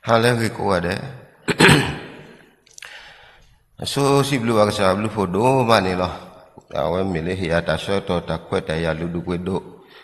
ဟါလၢအဂ့ၤကိးဂၤဒဲး, အဆိစံးဘျုးဘၣ်ကစၢ်ဘျုးဖှိၣ်ဒိၣ်မးန့ၣ်လီၤ. အဝဲမ့ၢ်လၢဟ့ၣ်ယၤတၢ်ဆၢကတီၢ်တၢ်ခွဲးတၢ်ယာ်လၢဒူပှ့ၤဒိၣ်,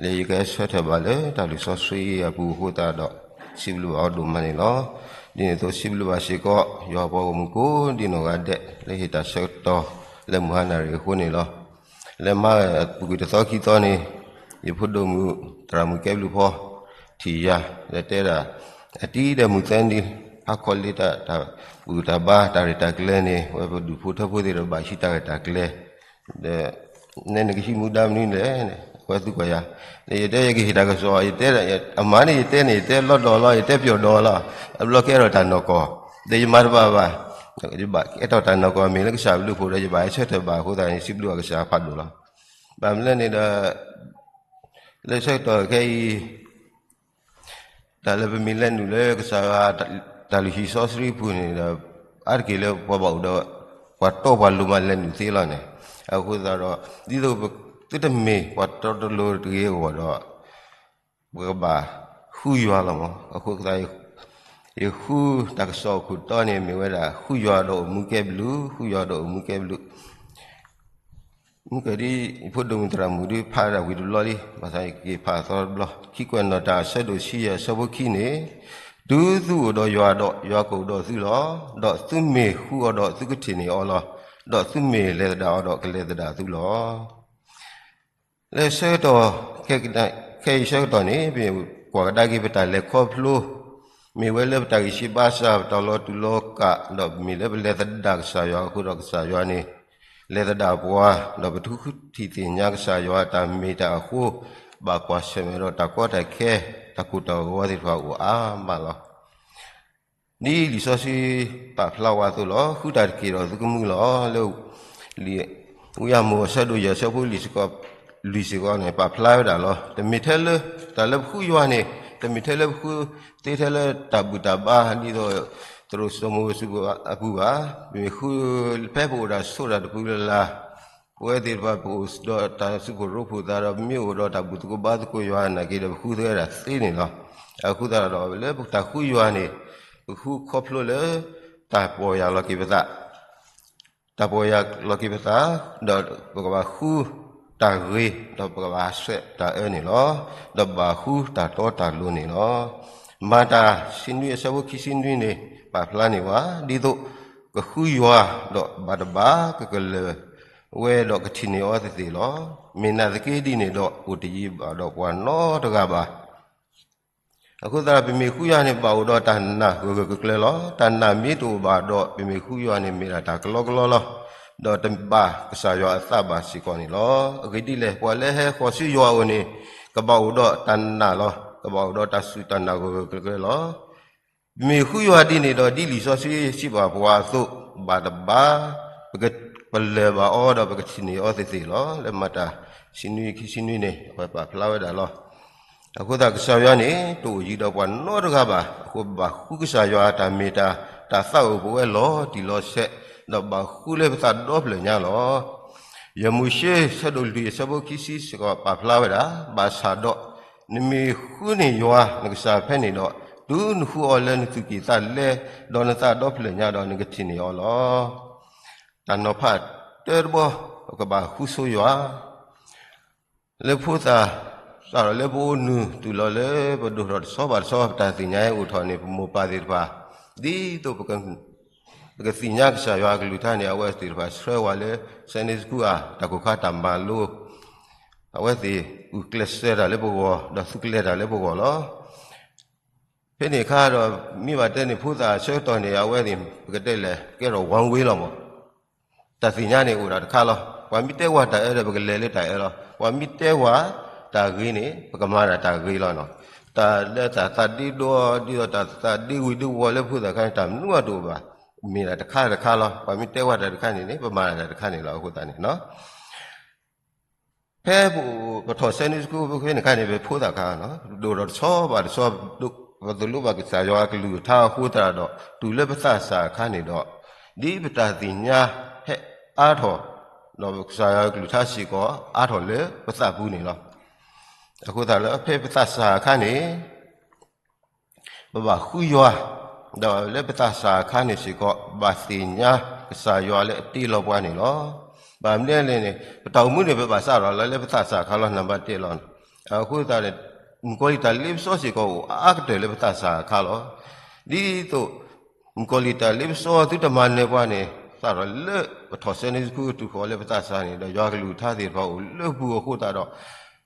လၢယကဆၢထၢၣ်ဘၣ်လၢတၢ်လုၢ်စီဆှံအပူၤအဃိသတးဒီး, စံးဘျုးဘၣ်အီၤဒိၣ်မးန့ၣ်လီၤ. ဒ်န့ၣ်အသိးစံးဘျုးဘၣ်စ့ၢ်ကီး ယွၤပှၤဂီၢ်မုၢ်ကိးဒံနီၢ်ဂၤဒဲး လၢဟ့ၣ်တၢ်ဆၢကတီၢ်လၢမုၢ်ဟါနၣ်ရံၣ်အဃိန့ၣ်လီၤ. လၢမၤပူၤကွံာ်တသီခံသီန့ၣ်, ယဖိဒိၣ်မုၣ်သရၣ်မုၣ်ကဲဘျုးဖီ ထံၣ်ယၤ လၢတဲဒၣ်, အတံၤဒီးမုၢ်သၢနံၤ ဟါခီလံတၢ် တၢ်ဘူၣ်တၢ်ဘါတၢ်ရဲၣ်တၢ်ကျဲၤန့ၣ် ဝဲပဒူၣ်ဖိထၢဖိသ့ၣ်ဒီးဘၣ်ဟံးတၢ်ရဲၣ်တၢ်ကျဲၤ, ဒီး နဲနကဟံးမူဒါမနုၤလဲၣ်, အဝဲသံကွၢ်ယၤ, ဒီးယတဲယကဟ့ၣ်တၢ်ကစီၣ် ယတဲ, အမၤန့ၣ်ယတဲန့ၣ် ယတဲလီၤဒီးလီၤ ယတဲပျီၣ်ဒီးလီၤ, အဘျီကဲထီၣ်တၢ်နီၢ်ကီၢ်, ဒီးယမၤတဘၣ်ဘၣ်, ယဘၣ်ကဲထီၣ်တၢ်နီၢ်ကီၢ် မ့ၢ်လၢကစၢ်ဘျုးဖှိၣ်ဒီးယဘၣ်ဟဲဆၢထၢၣ်ဘၣ်အဃိသတးန့ၣ် စံးဘျုးဘၣ်ကစၢ်ဖးဒိၣ်လီၤ. ဘၣ်မနုၤလဲၣ်န့ၣ်ဒီး လၢဆၢကတီၢ်ခဲအံၤ တၢ်လၢပမ့ၢ်လဲၤနုာ်လၢကစၢ်ယွၤ တၢ်လုၢ်ဟံၣ်စီဆှံပူၤန့ၣ်ဒီး အါတက့ၢ်လၢပှၤဘၣ်အိၣ်ဒီး ပှၤတီပှၤလိၤမးလဲၤနုာ်သ့လီၤန့ၣ်, အဃိသတးဒီး ဒ်သိးသုတမ့ၢ်ပှၤတီတလိၤတဂ့ၤအဂီၢ်ဒီး ပကဘၣ်ဃုယွၤလီၤမး. အဃိသတး ယဃုတၢ်ကစီၣ်အခိၣ်တီန့ၣ် မ့ၢ်ဝဲဒၣ် ဃုယွၤဒီးအိၣ်မူကဲဘျုး, ဃုယွၤဒီးအိၣ်မူကဲဘျုး မုၢ်ကဒံ ယဖိဒိၣ်မုၣ်သရၣ်မုၣ်ဒုးဖးဒၣ်ဝံၤတဘျီလံ, ဘၣ်ဆၣ်ယက့ၤဖးအသီတဘျီ, ခံကွဲးနီၣ်တၢ်အဆၢဒိၣ်ဆံယဲၢ်အဆၢဖိခံန့ၣ်, တုၤသုအိၣ်ဒီးယွၤဒီး ယွၤကအိၣ်ဒီးသုလီၤ. ဒီးသုမ့ၢ်ဃုအီၤဒီးသုကထံၣ်န့ၢ်အီၤလီၤ. ဒီးသုမ့ၢ်လဲၤသဒၣ်အီၤဒီးကလဲၤသဒၣ်သုလီၤ. လၢဆၢကတီၢ် ခဲအံၤဆၢကတီၢ်န့ၣ် ပကွၢ်ကဒါက့ၤပတၢ်လဲၤခီဖျိ မ့ၢ်ဝဲလၢပတၢ်ဂံၢ်စၢ်ဘါစၢ် ပတၢ်လီၤတူာ်လီၤကာ် ဒီးမ့ၢ်လၢပလဲၤသဒၣ်ကစၢ်ယွၤအဃိဒီးကစၢ်ယွၤန့ၣ် လဲၤသဒၣ်ပှၤ, ဒီးပတထံၣ်သ့ၣ်ညါကစၢ်ယွၤအတၢ်မ့ၢ်တၢ်အဃိ, ဘၣ်ကွၢ်ဆၢၣ်မဲာ်ဒီးတၢ်ကီတၢ်ခဲ, တၢ်ကိၢ်တၢ်ဂီၤသ့ၣ်တဖၣ်အိၣ်အါမးလီၤ. ဒ်လံာ်စီဆှံပာ်ဖျါဝဲအသိးလီၤ. ဃုတၢ်တက့ၢ်ဒီးသုကမူလီၤ. လၢ လံာ် ဝံယၢ်မိၣ်အဆၢဒိၣ်ယဲၢ်အဆၢဖိလွံၢ်စ့ၢ်ကီး, လွံၢ်စ့ၢ်ကီးန့ၣ် ပာ်ဖျါဝဲဒၣ်လီၤ. တမ့ၢ်ထဲလၢ တၢ်လၢပဃုယွၤန့ၣ် တမ့ၢ်ထဲလၢပဃုသ့ထဲလၢတၢ်ဘူၣ်တၢ်ဘါ ဒ်သိး သရိာ်စိမိၤဝဲစူးပူၤအပူၤဘၣ်. ပမ့ၢ်ဃုဖဲပအိၣ်တၢ်ဆိးတၢ်တပူၤလၢ်လၢ် ပဝဲသ့ၣ်တဖၣ်ပအိၣ်ဒီးတၢ်စုဖိၣ်ရိဖှိၣ်သးဒီး ပမ့ၢ်အိၣ်ဒီးတၢ်ဘူၣ်သကိးဘါသကိးယွၤနာ်က့ဒီး ပဃုသ့ဝဲဒၣ်သ့န့ၣ်လီၤ. အဃိသတးဒီး လၢပတၢ်ဃုယွၤန့ၣ် ပဃုခီဖျိလၢ တၢ်ပီၢ်ယၢ်လီၤက့ၤပသး, တၢ်ပီၢ်ယၢ်လီၤက့ၤပသး, ဒီးပကဘၣ်ဃုတၢ်ဂ့ၤ, ဒီးပကဘၣ်ဆှဲးတၢ်အၢန့ၣ်လီၤ. ဒီးဘၣ်ဃုတၢ်တီတၢ်လိၤန့ၣ်လီၤ. မၤတၢ်ဆံနွံအဆၢဖိခံဆံနွံန့ၣ် ပာ်ဖျါန့ၢ်ဝဲ ဒ်သိးကဃုယွၤဒီးဘၣ်တဘၣ် ကကလၢၤဝဲဒီးကထံၣ်န့ၢ်အီၤသ့ၣ်သ့ၣ်လီၤ. မ့ၢ်နာ်သက့ဒ်န့ၣ်ဒီး အိၣ်တယံၤဘၣ်ဒီးပှၤနီတဂၤဘၣ်. အဃိသတး ပမ့ၢ်ဃုယွၤန့ၣ် ဘၣ်အိၣ်ဒီးတၢ်နာ်ဂၢၢ်ဂၢၢ်ကျၢၤကျၢၤလီၤ. တၢ်နာ်မ့ၢ်တအိၣ်ဘၣ်ဒီး ပမ့ၢ်ဃုယွၤန့ၣ် မ့ၢ်ဒၣ်တၢ်ကလီကလီလီၤ. ဒီးတဘၣ်ကစၢ်ယွၤအသးဘၣ်စ့ၢ်ကီးန့ၣ်လီၤ. အဂ့ၢ်ဒ်လဲၣ် ပှၤလၢဟဲဃီၤဆူယွၤအအိၣ်န့ၣ် ကဘၣ်အိၣ်ဒီးတၢ်နာ်လီၤ. ကဘၣ်အိၣ်ဒီးတၢ်စူၢ်တၢ်နာ်ဂၢၢ်ဂၢၢ်ကျၢၤကျၢၤလီၤ. ပမ့ၢ်ဃုယွၤဒ်န့ၣ်ဒီး ဒ်လံာ်စီဆှံစံးဘၣ်ပှၤအသိး ဘၣ်တဘၣ် ပကပလၢၢ်ဘၣ်အီၤဒီး ပကထံၣ်န့ၢ်အီၤသ့ၣ်သ့ၣ်လီၤ. လၢမၤတၢ်ဆံနွံခံဆံနွံန့ၣ် အဝဲပာ်ဖျါဝဲဒၣ်လီၤ. အဃိသတး ကစၢ်ယွၤန့ၣ် တအိၣ်ယံၤဒီးပှၤနီတဂၤဘၣ်. အဃိပဘၣ်ဃုကစၢ်ယွၤအတၢ်မ့ၢ်တၢ်, တၢ်သးအိၣ်ပဝဲလီၤတံၢ်လီၤဆဲး, ဒီးဘၣ်ဃုလၢပသးဒီဖျၢၣ်ညါလီၤ. ယဲၢ်မိၤၡ့ ဆၢဒိၣ်လွံၢ် အဆၢဖိခံဆံစ့ၢ်ကီး ပာ်ဖျါဝဲဒၣ်, ဘၣ်ဆၣ်ဒီး နမ့ၢ်ဃုန့ၢ်ယွၤနကစၢ်ဖဲန့ၣ်ဒီး, တုၤနဃုအီၤလၢနသူၣ်ကံၢ်သးလဲ, ဒီးနသးဒီဖျၢၣ်ညါဒီး နကထံၣ်န့ၢ်အီၤလီၤ. တၢ်နီၤဖးတၢတဘီ, ပကဘၣ်ဃုဆိယွၤ လၢဖိသၣ်, စးထီၣ်လၢပအိၣ်နုာ်တုၤလီၤလၢပဒိၣ်ထီၣ်တဆီဘၣ်တဆီ ပတၢ်သ့ၣ်ညါဟဲအိၣ်ထီၣ်န့ၣ် ပမိၢ်ပၢ်သ့ၣ်တဖၣ်, ဒ်သိး ပကသ့ၣ်ညါကစၢ်ယွၤအကလုၢ်ကထါန့ၣ် အဝဲသ့ၣ်တဖၣ်ဆှၢဝဲလၢ Sunday School ဧါ, တၢ်ခိၣ်ခါတၢ်မၤလိ, အဝဲသ့ၣ်ဂုာ်ကျဲးစၢးတၢ်လၢပဂီၢ် ဒီးသုးကျဲၤတၢ်လၢပဂီၢ်လီၤ. ဖဲန့ၣ်အခါဒီး မ့ၢ်ဘၣ်တဲန့ၣ် ဖိသၣ်အဆၢကတီၢ်န့ၣ် အဝဲသ့ၣ် ပကတဲလဲၣ် ကဲထီၣ် one way လီၤမး. တၢ်သ့ၣ်ညါန့ၣ်အိၣ်ဒၣ်တခါလီၤ. ပှၤမ့ၢ်တဲဝဲတၢ်အၢဒီး ပကလဲၤလၢတၢ်အၢလီၤ. ပှၤမ့ၢ်တဲဝဲတၢ်ဂ့ၤန့ၣ် ပကမၤဒၣ်တၢ်ဂ့ၤလီၤ. တၢ်လၢတၢ်သးဒ့ဒီ ဒ်သိးတၢ်သးဒ့ဝံၤဒ့ဝီၤလၢဖိသၣ်ခါန့ၣ် တၢ်မနုၤအတအိၣ်ဘၣ်. မ့ၢ်ဒၣ်တခါတခါလီၤ. ပှၤမ့ၢ်တဲဝဲတၢ်တခါန့ၣ်န့ၣ် ပမၤဒၣ်တၢ်တခါန့ၣ်လီၤ. အဃိသတးန့ၣ် ဖဲပအိၣ်ပထီၣ် Sunday School ဖဲန့ၣ်အခါန့ၣ် ပဖိသၣ်ခါ ဒိၣ်ထီၣ်တဆီဘၣ်တဆီ ပသိၣ်လိဘၣ်ကစၢ်ယွၤအကလုၢ်ကထါအဃိသတးဒီး တုၤလၢပသးစၢ်အခါန့ၣ်ဒီး ဒ်ပတၢ်သ့ၣ်ညါဟဲအါထီၣ်, ဒီးကစၢ်ယွၤအကလုၢ်ကထါစ့ၢ်ကီး အါထီၣ်လၢပသးပူၤန့ၣ်လီၤ. အဃိသတးလၢဖဲပသးစၢ်အခါန့ၣ် ပဘၣ်ဃုယွၤ, ဒီးလၢပသးစၢ်အခါန့ၣ်စ့ၢ်ကီး ဘၣ်သ့ၣ်ညါကစၢ်ယွၤလၢအတ့လီၤပှၤန့ၣ်လီၤ. ဘၣ်မနုၤလဲၣ်န့ၣ် ပတၢ်အိၣ်မူန့ၣ် ပဘၣ်စးထီၣ်လီၤလၢပသးစၢ်အခါလီၤ နံပါတ်တစ်လီၤ. အဃိသတးန့ၣ် မုၣ်ကီၤလံၢ်တၢ်လ့ပစီစ့ၢ်ကီးအိၣ်အါကတၢၢ်လၢပသးစၢ်အခါလီၤ. ဒ်သိး မုၣ်ကီၤလံၢ်တၢ်လ့ပစီသုတမၤနၢၤပှၤန့ၣ် စးထီၣ်လၢပထီၣ်ဆၢန့ၢ်ဆူကတုၤဃီၤလၢပသးစၢ်န့ၣ် ဒီးယွၤကလုၢ်ကထါသ့ၣ်တဖၣ်အိၣ်လၢပူၤအဃိသတးဒီး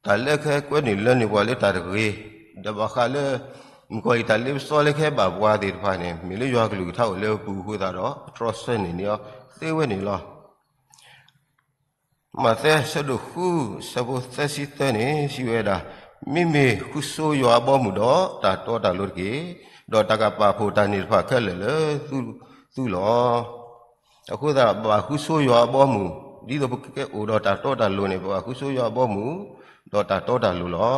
တၢ်လၢကဟဲကွဲနုာ်လၢန့ၢ်ပှၤလၢတၢ်တဂ့ၤ, ဒီးဘၣ်ဃးလၢ မုၣ်ကီၤလံၢ်တၢ်လ့ပစီလၢကဟဲဘၣ်ပှၤသ့ၣ်တဖၣ်န့ၣ် မ့ၢ်လၢယွၤကလုၢ်ကထါအိၣ်လၢပူၤအဃိသတးဒီး ပတြီဆၢန့ၢ်န့ၢ်အီၤသ့ဝဲန့ၣ်လီၤ. မးသဲအဆၢဒိၣ်ဃု အဆၢဖိသၢဆံသၢန့ၣ် စံးဝဲဒၣ်, မ့မ့ၢ်ဃုဆိယွၤအဘီအမုၢ်ဒီးတၢ်တီတၢ်လိၤတက့ၢ်. ဒီးတၢ်ကပာ်ဖှိၣ်တၢ်န့ၢ်တဖၣ်ခဲလၢာ်လၢသုလီၤ. အဃိသတး ဘၣ်ဃုဆိယွၤအဘီအမုၢ်, ဒ်သိးပကအိၣ်ဒီးတၢ်တီတၢ်လိၤန့ၣ် ပဘၣ်ဃုဆိယွၤအဘီအမုၢ် ဒီးတၢ်တီတၢ်လိၤလီၤ.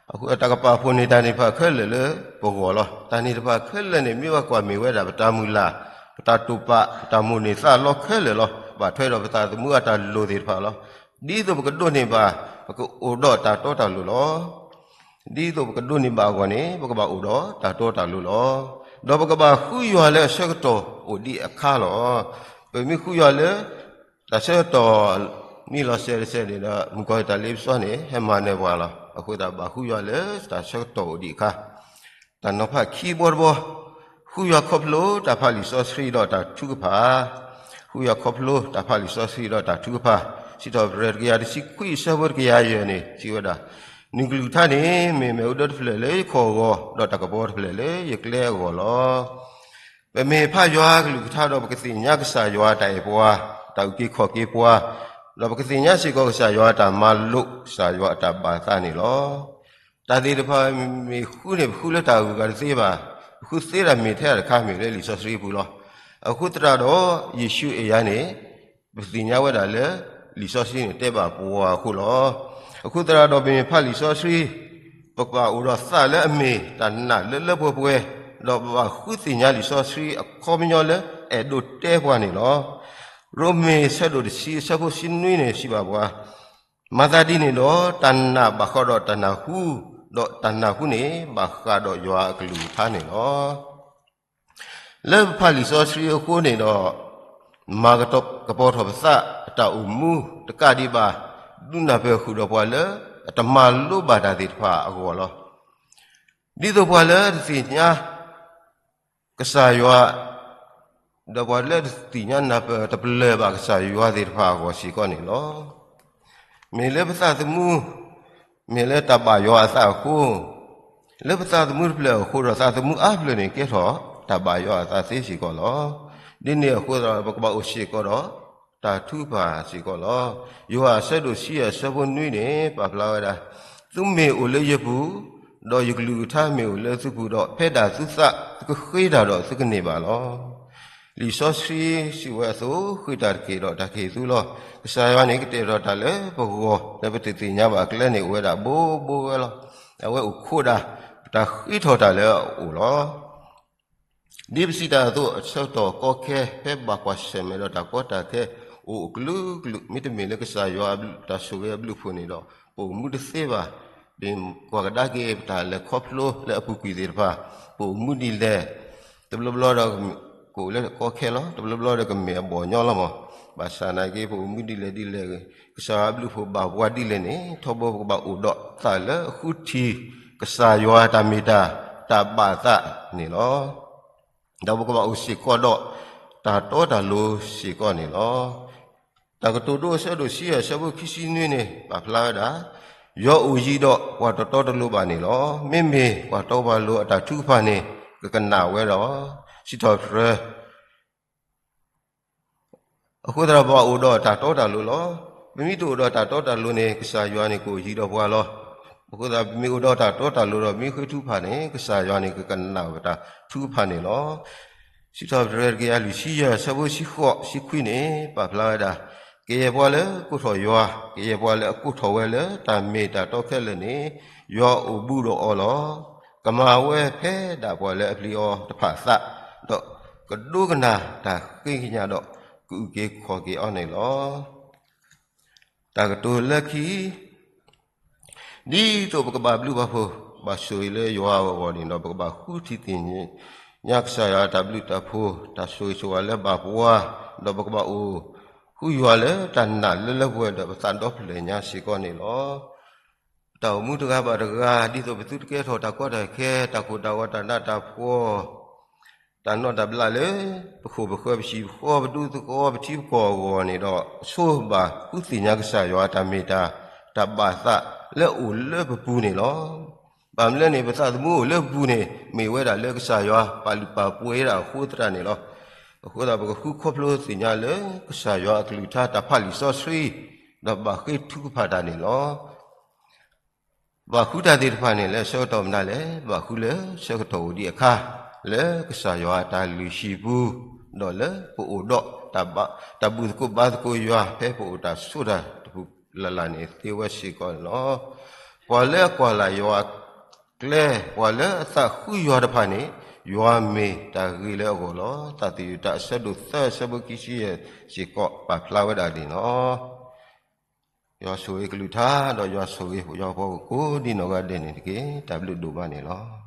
အဃိတၢ်ကပာ်ဖှိၣ်န့ၢ်တၢ်န့ၢ်တဖၣ်ခဲလၢာ်လၢပဂီၢ်လီၤ. တၢ်န့ၢ်တဖၣ်ခဲလၢာ်န့ၣ် မ့ၢ်ဘၣ်ကွၢ်မ့ၢ်ဝဲဒၣ် ပတၢ်မုၢ်လၢ်, ပတၢ်တိာ်ပာ်, ပတၢ်မိၣ်န့ၢ်သးလီခဲလၢာ်လီၤ. ဘၣ်ထွဲဒီးပသးသမူအတၢ်လိၤသ့ၣ်တဖၣ်လီၤ. ဒ်သိးပကဒိးန့ၢ်ဘၣ် ပကအိၣ်ဒီးတၢ်တီတၢ်လိၤလီၤ. ဒ်သိးပကဒိးန့ၢ်ဘၣ်အဂီၢ်န့ၣ် ပကဘၣ်အိၣ်ဒီးတၢ်တီတၢ်လိၤလီၤ. ဒီးပကဘၣ်ဃုယွၤလၢအဆၢကတီၢ်အိၣ်ဒံးအခါလီၤ. ပမ့ၢ်ဃုယွၤလၢ တၢ်ဆၢကတီၢ် နံၣ်လီၤစဲးတစဲးန့ၣ်ဒီး မုၣ်ကီၤလံၢ်တၢ်လ့ပစီန့ၣ် ဟဲမၤနၢၤပှၤလီၤ. အဃိသတးဘၣ်ဃုယွၤလၢတၢ်ဆၢကတီၢ်အိၣ်ဒံးအခါ တၢ်နီၤဖးခံဘီတဘီ, ဃုယွၤခီဖျိတၢ်ဖးလံာ်စီဆှံဒီးတၢ်ထုကဖၣ်, ဃုယွၤခီဖျိတၢ်ဖးလံာ်စီဆှံဒီးတၢ်ထုကဖၣ်, စံးထီၣ်ပတြၢၤတကယၤတဆံခွံအဆၢဖိတကယၤယဲၢ်န့ၣ် စံးဝဲဒၣ်, နကလုၢ်ကထါန့ၣ် မ့ၢ်မ့ၣ်အူဒၢတဖျၢၣ်လၢယခီၣ်အဂီၢ်, ဒီးတၢ်ကပီၤတဖျၢၣ်လၢယကျဲအဂီၢ်လီၤ. ပမ့ၢ်ဖးယွၤကလုၢ်ကထါဒီး ပကသ့ၣ်ညါကစၢ်ယွၤအတၢ်အဲၣ်ပှၤ, တၢ်အုၣ်က့ၤခီၣ်က့ၤပှၤ, ဒီးပကသ့ၣ်ညါစ့ၢ်ကီးကစၢ်ယွၤအတၢ်မၤလိာ်, ကစၢ်ယွၤအတၢ်ဘၣ်သးန့ၣ်လီၤ. တၢ်သ့ၣ်တဖၣ်မ့ၢ်ဃုန့ၣ် ပဃုလၢတၢ်အဂုၤအဂၤတသ့ဘၣ်, ပဃုသ့တၢ်မ့ၢ်ထဲတခါမ့ၢ်လၢလံာ်စီဆှံအပူၤလီၤ. အဃိသတးဒီး ယ့ၣ်ၡူးအဲၣ်ယၤန့ၣ် ပသ့ၣ်ညါဝဲဒၣ်လၢ လံာ်စီဆှံန့ၣ်တဲဘၣ်ပှၤအဃိလီၤ. အဃိသတးဒီး ပမ့ၢ်ဖးလံာ်စီဆှံ, ပကဘၣ်အိၣ်ဒီးသးလၢအမ့ၢ်တၢ်နာ်လၢလၢပှဲၤပှဲၤ, ဒီးပဘၣ်ဃုသ့ၣ်ညါလံာ်စီဆှံအခီပညီလၢအဲၣ်ဒိးတဲပှၤန့ၣ်လီၤ. ရိမ့ၤဆၢဒိၣ်တဆံအဆၢဖိဆံနွံန့ၣ် စံးဘၣ်ပှၤ, မၤသးဒ်န့ၣ်ဒီး တၢ်နာ်ဘၣ်ဃးဒီးတၢ်နၢ်ဟူ, ဒီးတၢ်နၢ်ဟူန့ၣ် ဘၣ်ဃးဒီးယွၤအကလုၢ်ကထါန့ၣ်လီၤ. လၢပဖးလံာ်စီဆှံအဃိန့ၣ်ဒီး မၤကပီၤထီၣ်ပသးအတၢ်အိၣ်မူတကးဒံးဘၣ်, ဒုးနၢ်ပၢၢ်ဃုာ်ဒီးပှၤလၢအတမၤလိဘၣ်တၢ်သ့ၣ်တဖၣ်အဂီၢ်လီၤ. ဒ်သိးပှၤလၢတသ့ၣ်ညါ ကစၢ်ယွၤ, ဒီးပှၤလၢတသ့ၣ်ညါနၢ်ပၢၢ်တပလၢၢ်ဘၣ်ကစၢ်ယွၤသ့ၣ်တဖၣ်အဂီၢ်စ့ၢ်ကီးန့ၣ်လီၤ. မ့ၢ်လၢပသးသမူ, မ့ၢ်လၢတၢ်ဘၣ်ယွၤအသးအဃိ, လၢပသးသမူတဖျၢၣ်အဃိဒီး သးသမူအါဖျၢၣ်န့ၣ် ကဲထီၣ်တၢ်ဘၣ်ယွၤအသးသ့စ့ၢ်ကီးလီၤ. ဒ်န့ၣ်အဃိဒီး ပကဘၣ်အိၣ်စ့ၢ်ကီးဒီး တၢ်ထုကဖၣ်စ့ၢ်ကီးလီၤ. ယိၤဟၣ်အဆၢဒိၣ်တဆံအဆၢဖိနွံန့ၣ် ပာ်ဖျါဝဲဒၣ်, သုမ့ၢ်အိၣ်လၢယပူၤ, ဒီးယကလုၢ်ကထါမ့ၢ်အိၣ်လၢသုပူၤဒီး ဖဲဒၣ်သုသး သုကဃ့တၢ်ဒီးသုကန့ၢ်ဘၣ်လီၤ. လံာ်စီဆှံစံးဝဲအသိး, ဃ့တၢ်တက့ၢ်ဒီး တၢ်ကဟ့ၣ်သုလီၤ. ကစၢ်ယွၤန့ၣ် ကတဲာ်ထီၣ်တၢ်လၢပဂီၢ် လၢပတသ့ၣ်ညါဘၣ်အကျဲန့ၣ် အိၣ်ဝဲဒၣ်ဘိဘိဝဲလီၤ. အဝဲအိၣ်ခိးဒၣ် ပတၢ်ဃ့ထီၣ်တၢ်လၢအအိၣ်လီၤ. ဒ်ပစံးတၢ်အသိး အဆၢကတီၢ်ကီခဲ ဖဲဘၣ်ကွၢ်ဆၢၣ်မဲာ်ဒီးတၢ်ကီတၢ်ခဲ အိၣ်အိၣ်ကလုာ်ကလုာ် မ့တမ့ၢ်လၢကစၢ်ယွၤတၢ်ဆိၣ်ဂ့ၤအဘျုးအဖှိၣ်န့ၣ်ဒီး ပအိၣ်မူတသ့ဘၣ်. ပကွၢ်ကဒါက့ၤ ပတၢ်လဲၤခီဖျိလၢအပူၤကွံာ်သ့ၣ်တဖၣ် ပအိၣ်မူဒ်လဲၣ်. တဘျီဘျီဒီး ကအိၣ်လၢကီခဲလီၤ. တဘျီဘျီဒီးကမ့ၢ်အဘီၣ်ညီလီၤမး. ဘၣ်ဆၣ်နာ်က့ ပအိၣ်မူဒ်လဲၣ်ဒ်လဲၣ်, ကစၢ်ယွၤအဘျုးအဖှိၣ်ဘၣ်ပှၤဒ်လဲၣ်န့ၣ် ထီဘိပကဘၣ်အိၣ်ဒီးသးလၢအဃုထံၣ် ကစၢ်ယွၤတၢ်မ့ၢ်တၢ် တၢ်ဘၣ်သးန့ၣ်လီၤ. ဒီးပကဘၣ်အိၣ်စ့ၢ်ကီးဒီး တၢ်တီတၢ်လိၤစ့ၢ်ကီးန့ၣ်လီၤ. တၢ်ကတိၤဒိအဆၢဒိၣ်တဆံယဲၢ် အဆၢဖိခံဆံနွံန့ၣ် ပာ်ဖျါဝဲဒၣ်, ယွၤအိၣ်ယံၤဒီးပှၤတတီတလိၤဘၣ်န့ၣ်လီၤ. မ့မ့ၢ်ပှၤတီပှၤလိၤအတၢ်ထုကဖၣ်န့ၣ် ကကနၣ်ဝဲဒီး စံးထီၣ်ပတြၢၤ အဃိသတးဒီး ပဘၣ်အိၣ်ဒီးတၢ်တီတၢ်လိၤလီၤ. ပမ့ၢ်တအိၣ်ဒီးတၢ်တီတၢ်လိၤန့ၣ် ကစၢ်ယွၤန့ၣ်ကအိၣ်ယံၤဒီးပှၤလီၤ. အဃိသတး ပမ့ၢ်အိၣ်ဒီးတၢ်တီတၢ်လိၤဒီး မ့ၢ်ဃ့ထုကဖၣ်န့ၣ် ကစၢ်ယွၤန့ၣ်ကကနၣ်ဝဲတၢ်ထုကဖၣ်န့ၣ်လီၤ. စံးထီၣ်ပတြၢၤတကယၤလွံၢ်ဆံယဲၢ် အဆၢဖိတဆံဃိး တဆံခွံန့ၣ် ပာ်ဖျါဝဲဒၣ်, ကယဲၢ်ပှၤလၢကိးထီၣ်ယွၤ, ကယဲၢ်ပှၤလၢအကိးထီၣ်ဝဲလၢတၢ်မ့ၢ်တၢ်တီခဲလၢာ်န့ၣ် ယွၤအိၣ်ဘူးဒီးအီၤလီၤ. ကမၤဝဲဖဲဒၣ်ပှၤလၢအပျံၤအီၤတဖၣ်အသး, ဒီးကဒိကနၣ်တၢ်ဃ့ကညးဒီး ကအုၣ်က့ၤခီၣ်က့ၤအီၤန့ၣ်လီၤ. တၢ်ကတိၤလၢခံ, ဒ်သိးပကဘၣ်ဘျုးဘၣ်ဖှိၣ် ဘၣ်ဆိၣ်ဂ့ၤလၢယွၤအဂီၢ်န့ၣ်ဒီး ပကဘၣ်ဃုထံၣ်သ့ၣ်ညါ ပကဘၣ်အိၣ်သ့ၣ်ညါကစၢ်ယွၤတၢ်ဘျုးတၢ်ဖှိၣ် တၢ်ဆိၣ်ဂ့ၤဆိၣ်ဝါလၢဘၣ်ပှၤ, ဒီးပကဘၣ်အိၣ်ဃုယွၤလၢတၢ်နာ်လၢလၢပှဲၤပှဲၤဒီးပသးဒီဖျၢၣ်ညါစ့ၢ်ကီးန့ၣ်လီၤ. ပတၢ်အိၣ်မူတဂၤဘၣ်တဂၤ ဒ်သိးပသုတကဲထီၣ်တၢ်ကီတၢ်ခဲ တၢ်ကိၢ်တၢ်ဂီၤ တၢ်နးတၢ်ဖှီၣ် တၢ်နီၣ်တၢ်ဘျးလၢ ပခိၣ်ပဃၢၤ ပဟံၣ်ပဃီ ပဒူသကိး ပထံပကီၢ်အဂီၢ်န့ၣ်ဒီး ဆိဘၣ်ဃုသ့ၣ်ညါကစၢ်ယွၤအတၢ်မ့ၢ်တၢ် တၢ်ဘၣ်သးလၢအအိၣ်လၢပပူၤန့ၣ်လီၤ. ဘၣ်မနုၤလဲၣ်န့ၣ် ပသးသမူအိၣ်လၢပပူၤန့ၣ် မ့ၢ်ဝဲဒၣ်လၢကစၢ်ယွၤပာ်လုၢ်ပာ်ပှ့ၤဒၣ်အဃိသတးန့ၣ်လီၤ. အဃိသတး ပကဃုခီဖျိသ့ၣ်ညါလၢကစၢ်ယွၤအကလုၢ်ကထါ တၢ်ဖးလံာ်စီဆှံ ဒီးဘၣ်ဃ့ထုကဖၣ်တၢ်န့ၣ်လီၤ. ဘၣ်ဃုတၢ်သ့ၣ်တဖၣ်န့ၣ် လၢဆၢကတီၢ်မနုၤလဲၣ်, ဘၣ်ဃုလၢဆၢကတီၢ်အိၣ်ဒံးအခါ, လၢကစၢ်ယွၤအတၢ်လုၢ်ဟံၣ်ပူၤ, ဒီးလၢပအိၣ်ဒီး တၢ်ဘူၣ်သကိးဘါသကိးယွၤ ဖဲပအိၣ်တၢ်ဆိးတၢ်တပူၤလၢ်လၢ်န့ၣ် သ့ဝဲစ့ၢ်ကီးန့ၣ်လီၤ. ပှၤလၢအကွၢ်လၢ်ယွၤအကျဲ, ပှၤလၢအသးဃုယွၤတဖၣ်န့ၣ်, ယွၤမ့ၢ်တၢ်ဂ့ၤလၢအဂီၢ်လီၤ. သးသယုၢ်တၢ်အဆၢဒိၣ်သၢ အဆၢဖိခံဆံယဲၢ်စ့ၢ်ကီး ပာ်ဖျါဝဲဒၣ်န့ၣ်လီၤ. ယွၤဆိၣ်ဂ့ၤကလုၢ်ကထါ ဒီးယွၤဆိၣ်ဂ့ၤပှၤကိးဒံနီၢ်ဂၤဒဲးန့ၣ်တက့ၢ်. တၢ်ဘျုးဒိၣ်မးန့ၣ်လီၤ.